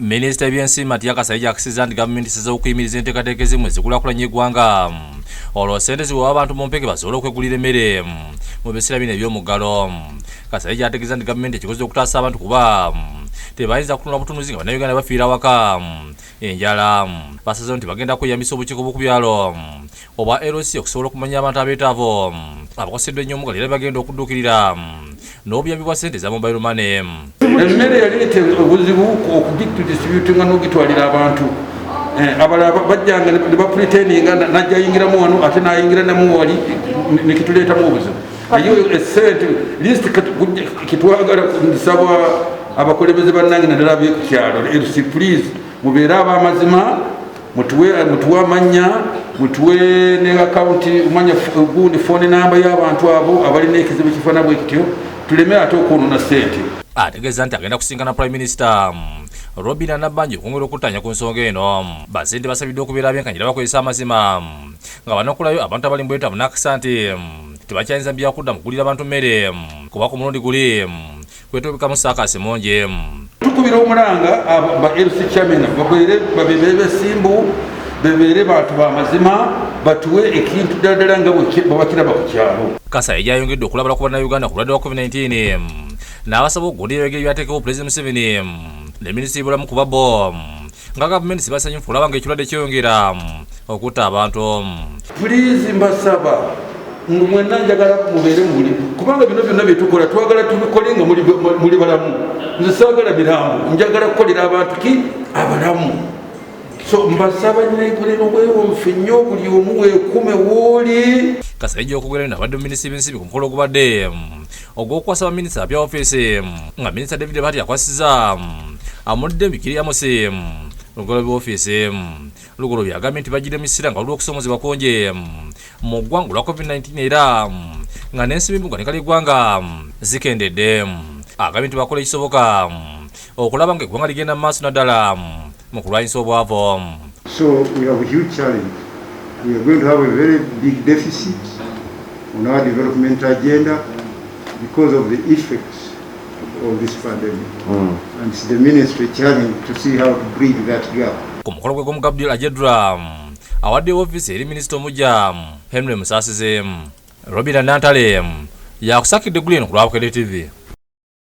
Minisita ebyensimbi Matia Kasaija akisiza nti gavumenti esiza okuyimiriza enteekateeka ezimu ezikulaakulanya eggwanga, olwo ssente ziweebwa abantu mu mpeke basobole okwegulira emmere mu biseera bino eby'omuggalo. Kasaija ategeeza nti gavumenti ekikoze okutaasa abantu kuba tebayinza kutunula butunuzi nga Bannayuganda bafiira awaka enjala. Basazeewo nti bagenda kweyambisa obukiiko bw'oku byalo obwa LC okusobola okumanya abantu abeetaavu abakoseddwa ennyo omuggalo era bagenda okudduukirira n'obuyambi bwa ssente eza mobile money. Emmere yaleeta obuzibu okugidistributinga n'ogitwalira abantu. Abalala bajjanga ne bapretendinga, najja ayingiramu wano ate nayingira namu wali, nekituleetamu obuzibu. Naye esente list kitwagala, nsaba abakulembeze bannange naddala ab'ekukyalo LC, please mubeere ab'amazima, mutuwe amannya, mutuwe ne akawunti, manya gundi phone namba y'abantu abo abalina ekizibu kifaana bwe kityo, tuleme ate okwonona ssente. Ategeeza nti agenda kusinkana Prime Minister Robinah Nabbanja okwongera okuttanya ku nsonga eno. Basente basabiddwa okubeera abenkanyira, bakozesa amazima nga banokolayo abantu abali mu bwetaavu, n'akisa nti tebakyayinza byakudda mu kugulira abantu mmere kuba ku mulundi guli kwetobekamu saakasi mungi. Tukubira omulanga ba LC chairman babeere besimbu, bebeere bantu bamazima, batuwe ekintu ddala ddala nga bwebakiraba ku kyalo. Kasaija ayongedde okulabula ku Bannayuganda ku bulwadde bwa COVID-19, n'abasaba okugondera ebiragiro ebyateekebwa Pulezidenti Museveni ne minisitiri y'obulamu, kuba bo nga gavumenti sibasanyufu olaba ng'ekirwadde kyeyongera okutta abantu. Please, mbasaba nga mwenna njagala mubeere muli, kubanga bino byonna byetukola twagala tubikole nga muli balamu. Nze saagala mirambo, njagala kukolera abantu ki abalamu. So mbasaba nyekolera obwewunfu nnyo, buli omu weekume wooli. Kasaija okwogera bino abadde mu minisitiri b'ensimbi ku mukolo ogubadde ogw'okukwasa baminisita abapya ofiisi, nga minisita David Bahati akwasiza amudde Bikiri Amosi Lugoloobi ofiisi. Lugoloobi agambye nti bagidde mu kiseera nga waliwo okusoomozebwa kungi mu ggwanga olwa COVID-19, era nga n'ensimbi mu ggwanika ly'eggwanga zikendedde. Agambye nti bakola ekisoboka okulaba nga eggwanga ligenda mu maaso, naddala mu kulwanyisa obwavu. So we have a huge challenge. We are going to have a very big deficit on our development agenda because of the effects of this pandemic. And it's the ministry challenge to see how to bridge that gap. Ku mukolo gwe gumu, Gabriel Ajedra awadde ofiisi eri minisita omuggya Henry Musaasizi. Robina Nantale yakusakidde eggulu eno ku lwa Bukedde TV.